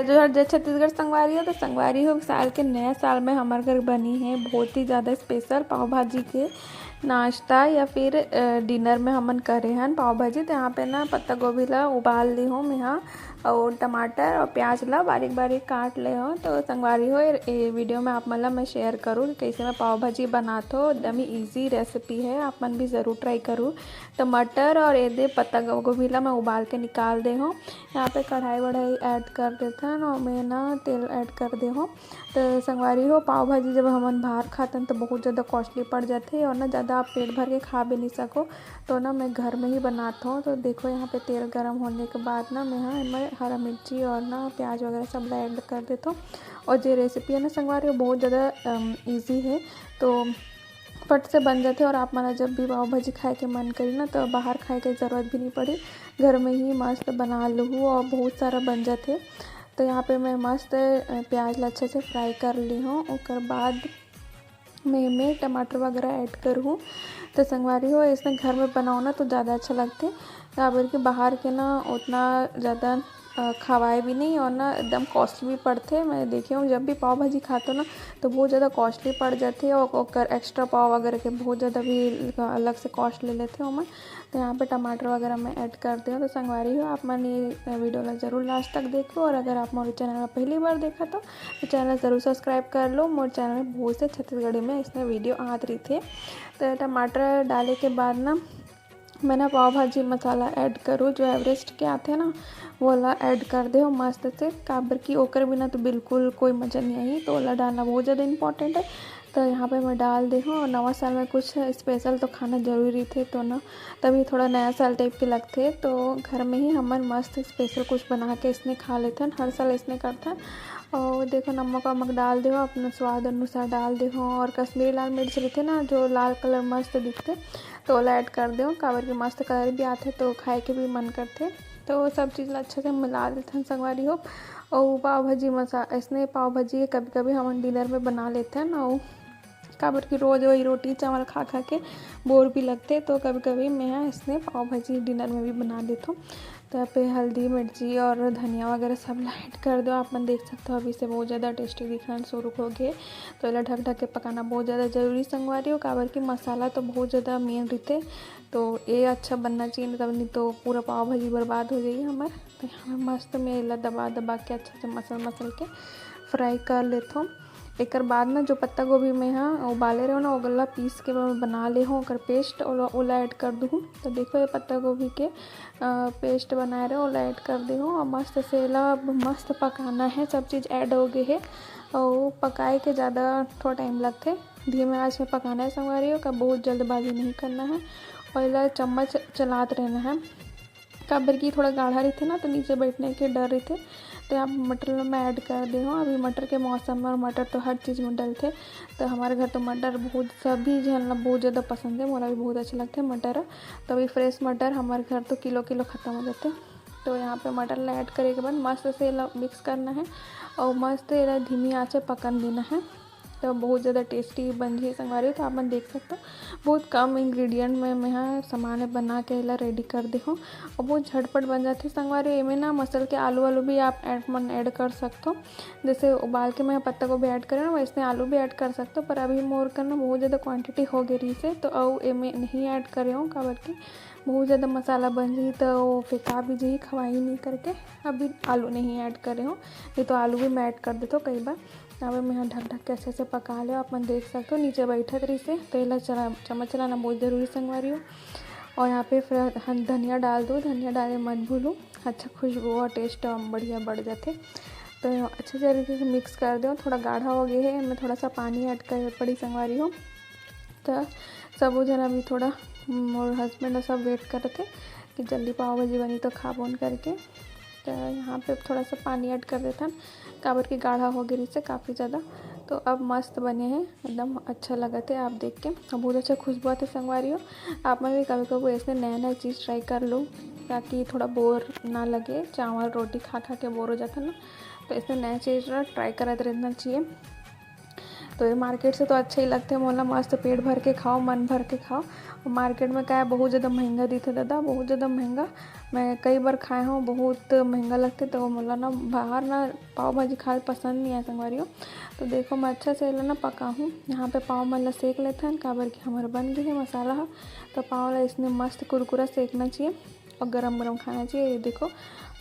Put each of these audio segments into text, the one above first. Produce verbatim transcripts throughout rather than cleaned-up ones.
जोहार जय छत्तीसगढ़ संगवारी हो। तो संगवारी हो, साल के नया साल में हमर घर बनी है बहुत ही ज़्यादा स्पेशल पाव भाजी के नाश्ता या फिर डिनर में हमन करे हन पाव भाजी। तो यहाँ पे ना पत्ता गोभी ला उबाल ली हूँ मैं, हाँ, और टमाटर और प्याज ला बारीक बारीक काट ले हूँ। तो संगवारी हो, ये वीडियो में आप मन ला मैं शेयर करूँ कि कैसे मैं पाव भाजी बनात हूँ। एकदम ही ईजी रेसिपी है, आप मन भी ज़रूर ट्राई करूँ। टमाटर और ये दे पत्ता गोभी ला मैं उबाल के निकाल दे हूँ। यहाँ पे कढ़ाई वढ़ाई ऐड कर देथन और मैं ना तेल ऐड कर दे हूँ। तो संगवारी हो, पाव भाजी जब हमन बाहर खातन तो बहुत ज़्यादा कॉस्टली पड़ जाथे और ना ज़्यादा आप पेट भर के खा भी नहीं सको। तो ना मैं घर में ही बनात हूँ। तो देखो, यहाँ पे तेल गरम होने के बाद ना मैं, हाँ, मैं हरा मिर्ची और ना प्याज वगैरह सब ला ऐड कर देता हूँ। और ये रेसिपी है ना संगवारी हो, बहुत ज़्यादा ईजी है। तो फट से बन जाथे और आप मन जब भी पाव भाजी खाए के मन करी ना, तो बाहर खाए के ज़रूरत भी नहीं पड़ी, घर में ही मस्त बना लूँ और बहुत सारा बन जाथे। तो यहाँ पे मैं मस्त प्याज ला अच्छे से फ्राई कर ली हूँ। ओकर बाद मैं मैं टमाटर वगैरह ऐड करूँ। तो संगवारी हो, इसमें घर में बनाओ ना तो ज़्यादा अच्छा लगते, काबर कि बाहर के ना उतना ज़्यादा खवाए भी नहीं और ना एकदम कॉस्टली भी पड़ते। मैं देखे हूँ, जब भी पाव भाजी खाते हो ना तो बहुत ज़्यादा कॉस्टली पड़ जाते और ओकर एक्स्ट्रा पाव वगैरह के बहुत ज़्यादा भी अलग से कॉस्ट ले लेते हो मैं। तो यहाँ पे टमाटर वगैरह मैं ऐड कर दे हूँ। तो संगवारी हो, आप मन ये वीडियो ला जरूर लास्ट तक देखो और अगर आप मोर चैनल में पहली बार देखा तो, तो चैनल ज़रूर सब्सक्राइब कर लो। मोर चैनल में बहुत से छत्तीसगढ़ी में इसमें वीडियो आत रही थे। तो टमाटर डाले के बाद ना मैं ना पाव भाजी मसाला ऐड करूँ, जो एवरेस्ट के आते ना, वो ला ऐड कर दे हो मस्त से, काबर कि ओकर बिना तो बिल्कुल कोई मज़ा नहीं आई। तो ओला डालना बहुत ज़्यादा इंपॉर्टेंट है। तो यहाँ पे मैं डाल दे हूँ और नवा साल में कुछ स्पेशल तो खाना जरूरी थे, तो ना तभी थोड़ा नया साल टाइप के लगते। तो घर में ही हमन मस्त स्पेशल कुछ बना के इसने खा लेथन, हर साल इसने करथन। और देखो, नमक वमक डाल दे हो, अपना स्वाद अनुसार डाल दे हो। और कश्मीरी लाल मिर्च रहते ना, जो लाल कलर मस्त दिखते, तो ओला ऐड कर दे हो, काबर के मस्त कलर भी आथे तो खाए के भी मन करथे। तो सब चीज़ ला अच्छे से मिला देथन संगवारी हो। और पाव भाजी मसा ऐसने पाव भाजी कभी कभी हमन डिनर में बना लेथन। और काबर कि रोज वही रोटी चावल खा खा के बोर भी लगते, तो कभी कभी मैं ऐसने पाव भाजी डिनर में भी बना लेथों। तो यहाँ पे हल्दी मिर्ची और धनिया वगैरह सब ला ऐड कर दो। आप मन देख सकते हो, अभी से बहुत ज़्यादा टेस्टी दिखना शुरू हो गए। तो एला ढक ढक के पकाना बहुत ज़्यादा जरूरी संगवारी हो, काबर कि मसाला तो बहुत ज़्यादा मेन रहते। तो ये अच्छा बनना चाहिए, तब नहीं तो पूरा पाव भाजी बर्बाद हो जाइए हमार। तो यहाँ मस्त मैं एला दबा दबा के अच्छा से मसल मसल के फ्राई कर लेथों। एकर बाद में जो पत्ता गोभी में हाँ उबाले रहो ना, ओला पीस के मैं बना ले हूँ, ओकर पेस्ट ओला, ओला ऐड कर दूँ। तो देखो, ये पत्ता गोभी के पेस्ट बनाए रहे, ओला ऐड कर दे हूँ और मस्त से एला मस्त पकाना है। सब चीज़ ऐड हो गए है और पकाए के ज़्यादा थोड़ा टाइम लगते, धीमे आंच में पकाना है संगवारी हो, का बहुत जल्दबाजी नहीं करना है। और एला चम्मच चलात रहना है, काबर कि थोड़ा गाढ़ा रहते ना, तो नीचे बैठने के डर रहते। तो यहाँ मटर में ऐड कर दे हूँ। अभी मटर के मौसम में और मटर तो हर चीज़ में डलते, तो हमारे घर तो मटर बहुत, सभी झन ला बहुत ज़्यादा पसंद है, मोला भी बहुत अच्छा लगता है मटर। तो अभी फ्रेश मटर हमारे घर तो किलो किलो ख़त्म हो जाते। तो यहाँ पे मटर ला ऐड करे के बाद मस्त से एला मिक्स करना है और मस्त एला धीमी आंच पे पकन देना है। तो बहुत ज़्यादा टेस्टी बन जाही संगवारी हो। तो आप मन देख सकते हो, बहुत कम इंग्रेडिएंट में मैं ह सामान बना के एला रेडी कर दे हूँ और बहुत झटपट बन जाथे संगवारी हो। एमे ना मसल के आलू वालू भी आप ऐड, मन ऐड कर सकते हो, जैसे उबाल के मैं पत्ता गोभी ऐड करें ना, वैसने आलू भी ऐड कर सकते हो। पर अभी मोर कर ना बहुत ज़्यादा क्वांटिटी हो गई रही से, तो अउ एमे नहीं ऐड करे हूँ, काबर कि बहुत ज़्यादा मसाला बन जाही तो वो फेंका भी जाही, खवाही नहीं करके अभी आलू नहीं ऐड करे हूँ, नहीं तो आलू भी मैं ऐड कर देता हूँ कई बार। अब मैं यहाँ ढक ढक के अच्छे से पका ले। आप मन देख सकते हो, नीचे बैठत रही से, तो एला चला, चम्मच चलाना बहुत ज़रूरी संगवारी हो। और यहाँ पे फिर हम धनिया डाल दो, धनिया डाले मत भूलो, अच्छा खुशबू और टेस्ट बढ़िया बढ़ जाते। तो अच्छे तरीके से मिक्स कर दो। थोड़ा गाढ़ा हो गया है, मैं थोड़ा सा पानी ऐड कर पड़ी संगवारी हो। तो सबो जन अभी थोड़ा, मोर हस्बैंड सब वेट करत हे कि जल्दी पाव भाजी बनी तो खाबोन करके। तो यहाँ पे थोड़ा सा पानी ऐड कर देथन, काबर कि गाढ़ा हो गए रहिसे काफ़ी ज़्यादा। तो अब मस्त बने हैं, एकदम अच्छा लगत है आप देख के, और बहुत अच्छा खुशबू आते संगवारी हो। आप मन भी कभी कभी ऐसे नया नया चीज़ ट्राई कर लो, ताकि थोड़ा बोर ना लगे। चावल रोटी खा खा के बोर हो जाता ना, तो ऐसे नया चीज़ ट्राई करत रहना चाहिए। तो ये मार्केट से तो अच्छा ही लगते मोला, मस्त पेट भर के खाओ, मन भर के खाओ। और मार्केट में का है, बहुत ज़्यादा महंगा देते दादा, बहुत ज़्यादा महंगा। मैं कई बार खाए हूँ, बहुत महंगा लगथे, तो मोला ना बाहर ना पाव भाजी खाए पसंद नहीं आए संगवारी हो। तो देखो, मैं अच्छा से एला ना पकाहूँ। यहाँ पे पाव मन ला सेक लेथन, काबर कि हमर बन गे हे मसाला ह। तो पाव ला इसने मस्त कुरकुरा सेकना चाहिए और गरम गरम खाना चाहिए। ये देखो,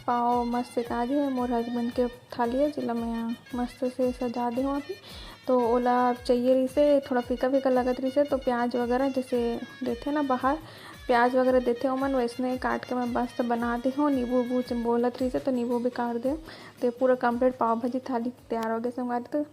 पाव मस्त सेका गे हे। मोर हस्बैंड के थाली है, जेला मैं यहाँ मस्त से सजा दे हूँ अभी। तो ओला चाहिए रहिसे, थोड़ा फीका फीका लगत रहिसे, तो प्याज वगैरह जैसे देथे ना बाहर, प्याज वगैरह देथे ओमन, वैसने काट के मैं मस्त बना दे हूँ। नींबू उबू बोलत रहिसे, तो नींबू भी काट दे। तो पूरा कंप्लीट पाव भाजी थाली तैयार हो गया संगवारी। तो